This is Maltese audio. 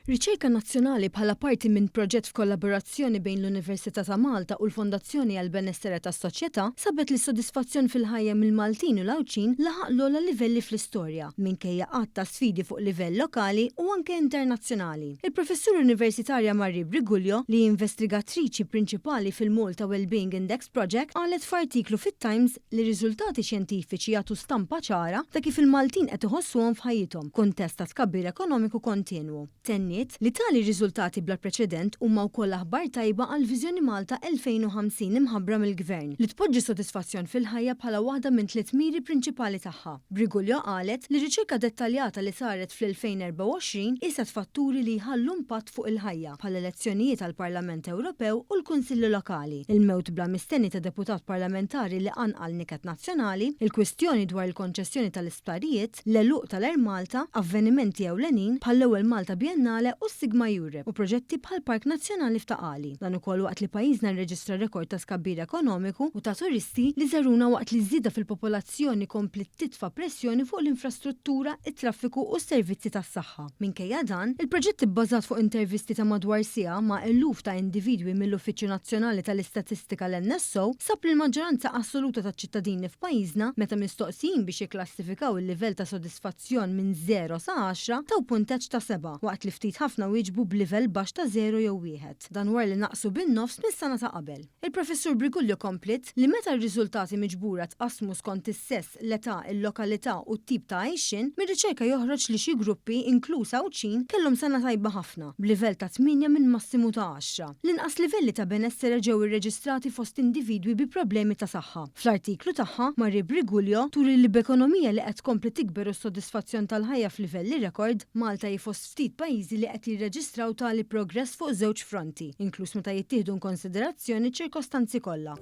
Riċerka nazzjonali bħala parti minn proġett f'kollaborazzjoni bejn l-Università ta' Malta u l-Fondazzjoni għall-Benessere tas-Soċjetà sabet li s-sodisfazzjon fil-ħajja mill-Maltin u l-Għawdxin laħaq l-ogħla livelli fl-istorja, minkejja għadd ta' sfidi fuq livell lokali u anke internazzjonali. Il-Professur Universitarja Marie Briguglio, li hi investigatriċi prinċipali fil-Malta Wellbeing Index Project, qalet f'artiklu fit-Times li r-riżultati xjentifiċi jagħtu stampa ċara ta' kif il-Maltin qed iħossuhom f'ħajjithom, f'kuntest ta' tkabbir ekonomiku kontinwu. Tenniet li tali riżultati bla preċedent huma wkoll aħbar tajba għall-Viżjoni Malta 2050 imħabbra mill-Gvern, li tpoġġi sodisfazzjon fil-ħajja bħala waħda minn tliet miri prinċipali tagħha. Briguglio qalet li riċerka dettaljata li saret fl-2024 qieset fatturi li jħallu impatt fuq il-ħajja, bħall-elezzjonijiet għall-Parlament Ewropew u l-Kunsilli Lokali, il-mewt bla mistenni ta' deputat parlamentari li qanqal niket nazzjonali, il-kwistjoni dwar il-konċessjoni tal-isptarijiet, l-għeluq tal-Air Malta, avvenimenti ewlenin bħall-ewwel Malta Biennale u s-Sigma Europe u proġetti bħall-Park Nazzjonali f'Ta' Qali. Dan ukoll waqt li pajjiżna rreġistra rekord ta' tkabbir ekonomiku u ta' turisti li żaruna waqt li ż-żieda fil-popolazzjoni kompliet titfa' pressjoni fuq l-infrastruttura, it-traffiku u s-servizzi tas-saħħa. Minkejja dan, il-proġett ibbażat fuq intervisti ta' madwar siegħa ma' eluf ta' individwi mill-Uffiċċju Nazzjonali tal-Istatistika l-NSO sab li l-maġġoranza assoluta taċ-ċittadini f'pajjiżna meta mistoqsijin biex jikklassifikaw il-livell ta' sodisfazzjon minn żero sa għaxra taw punteġġ ta' sebgħa waqt li ftit ħafna wieġbu b'livell baxx ta' żero jew wieħed. Dan wara li naqsu bin-nofs mis-sena ta' qabel. Il-Professur Briguglio kompliet li meta r-riżultati miġbura tqassmu skont is-sess, l-età, il-lokalità u t-tip ta' għajxien, mir-riċerka joħroġ li xi gruppi, inkluż Għawdxin, kellhom sena tajba ħafna, b'livell ta' tmienja minn massimu ta' għaxra. L-inqas livelli ta' benessere ġew irreġistrati fost individwi bi problemi ta' saħħa. Fl-artiklu tagħha, Marie Briguglio turi li b'ekonomija li qed tkompli tikber u s-sodisfazzjon tal-ħajja f'livelli rekord, Malta hi fost ftit pajjiżi li qed jirreġistraw tali progress fuq żewġ fronti, inkluż meta jittieħdu inkonsiderazzjoni ċ-ċirkostanzi kollha.